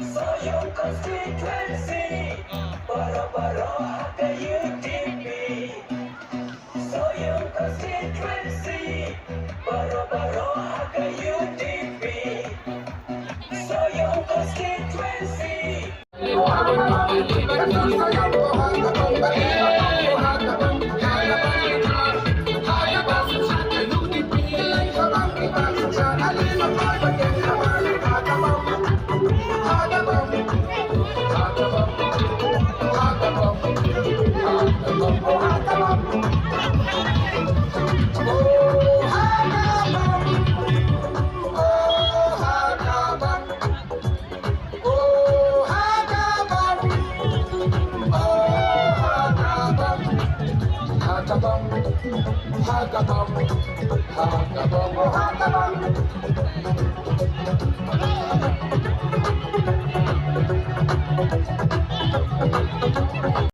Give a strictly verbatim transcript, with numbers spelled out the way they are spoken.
Sohiong constituency, baroh baroh ha ka U D P. Sohiong constituency, baroh baroh ha ka U D P. Sohiong constituency.